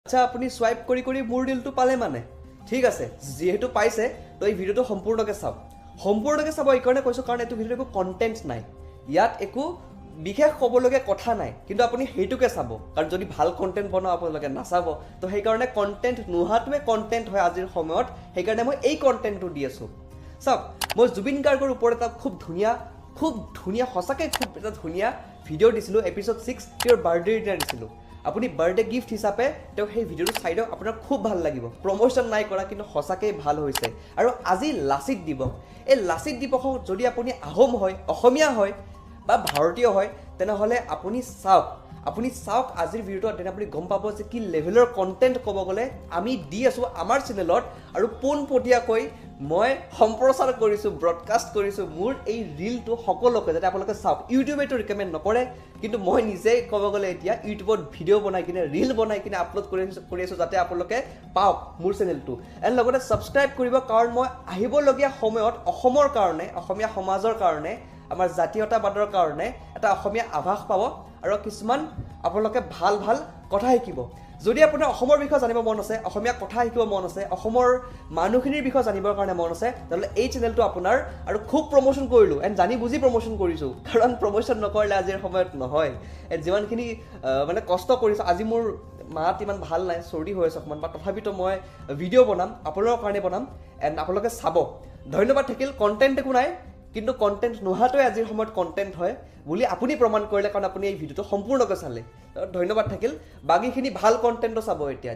আচ্ছা, আপুনি চুৱাইপ কৰি কৰি মোৰ ৰিলটো পালে মানে। ঠিক আছে, যিহেতু পাইছে তো এই ভিডিঅ'টো সম্পূৰ্ণকৈ চাওক। সম্পূৰ্ণকৈ চাব এইকাৰণে কৈছোঁ, কাৰণ এইটো ভিডিঅ'ত একো কণ্টেণ্ট নাই, ইয়াত একো বিশেষ ক'বলগীয়া কথা নাই, কিন্তু আপুনি সেইটোকে চাব। কাৰণ যদি ভাল কণ্টেণ্ট বনাওঁ আপোনালোকে নাচাব, তো সেইকাৰণে কণ্টেণ্ট নোহোৱাটোৱে কণ্টেণ্ট হয় আজিৰ সময়ত, সেইকাৰণে মই এই কণ্টেণ্টটো দি আছোঁ। চাওক, মই জুবিন গাৰ্গৰ ওপৰত এটা খুব ধুনীয়া, খুব ধুনীয়া, সঁচাকৈ খুব এটা ধুনীয়া ভিডিঅ' দিছিলোঁ, এপিছ'ড 6, তেওঁৰ বাৰ্থডেৰ দিনা দিছিলোঁ। আপুনি বাৰ্থডে গিফ্ট হিচাপে তেওঁক সেই ভিডিঅ'টো চাই দিয়ক, আপোনাৰ খুব ভাল লাগিব। প্ৰমোশ্যন নাই কৰা, কিন্তু সঁচাকৈয়ে ভাল হৈছে। আৰু আজি লাচিত দিৱস, এই লাচিত দিৱসক যদি আপুনি আহোম হয়, অসমীয়া হয় বা ভাৰতীয় হয়, তেনেহ'লে আপুনি চাওক আজিৰ ভিডিঅ'টো, তেনে আপুনি গম পাব যে কি লেভেলৰ কণ্টেণ্ট ক'ব গ'লে আমি দি আছোঁ আমাৰ চেনেলত। আৰু পোনপটীয়াকৈ মই সম্প্ৰচাৰ কৰিছোঁ, ব্ৰডকাষ্ট কৰিছোঁ মোৰ এই ৰিলটো সকলোকে, যাতে আপোনালোকে চাওক। ইউটিউবেতো ৰিকমেণ্ড নকৰে, কিন্তু মই নিজেই ক'ব গ'লে এতিয়া ইউটিউবত ভিডিঅ' বনাই কিনে, ৰিল বনাই কিনে আপলোড কৰি আছোঁ, যাতে আপোনালোকে পাওক মোৰ চেনেলটো। এণ্ড লগতে ছাবস্ক্ৰাইব কৰিব, কাৰণ মই আহিবলগীয়া সময়ত অসমৰ কাৰণে, অসমীয়া সমাজৰ কাৰণে, আমাৰ জাতীয়তাবাদৰ কাৰণে এটা অসমীয়া আভাস পাব আৰু কিছুমান আপোনালোকে ভাল ভাল কথা শিকিব। যদি আপোনাৰ অসমৰ বিষয়ে জানিব মন আছে, অসমীয়া কথা শিকিব মন আছে, অসমৰ মানুহখিনিৰ বিষয়ে জানিবৰ কাৰণে মন আছে, তেনেহ'লে এই চেনেলটো আপোনাৰ। আৰু খুব প্ৰমোশ্যন কৰিলোঁ, এণ্ড জানি বুজি প্ৰমোশ্যন কৰিছোঁ, কাৰণ প্ৰমোশ্যন নকৰিলে আজিৰ সময়ত নহয়। এণ্ড যিমানখিনি মানে কষ্ট কৰিছোঁ, আজি মোৰ মাত ইমান ভাল নাই, চৰ্দি হৈ আছে অকণমান, বা তথাপিতো মই ভিডিঅ' বনাম, আপোনালোকৰ কাৰণে বনাম, এণ্ড আপোনালোকে চাব। ধন্যবাদ থাকিল। কণ্টেণ্ট একো নাই, কিন্তু কণ্টেণ্ট নোহোৱাটোৱে আজিৰ সময়ত কণ্টেণ্ট হয় বুলি আপুনি প্ৰমাণ কৰিলে, কাৰণ আপুনি এই ভিডিঅ'টো সম্পূৰ্ণকৈ চালে। ধন্যবাদ থাকিল। বাকীখিনি ভাল কণ্টেণ্টো চাব এতিয়া।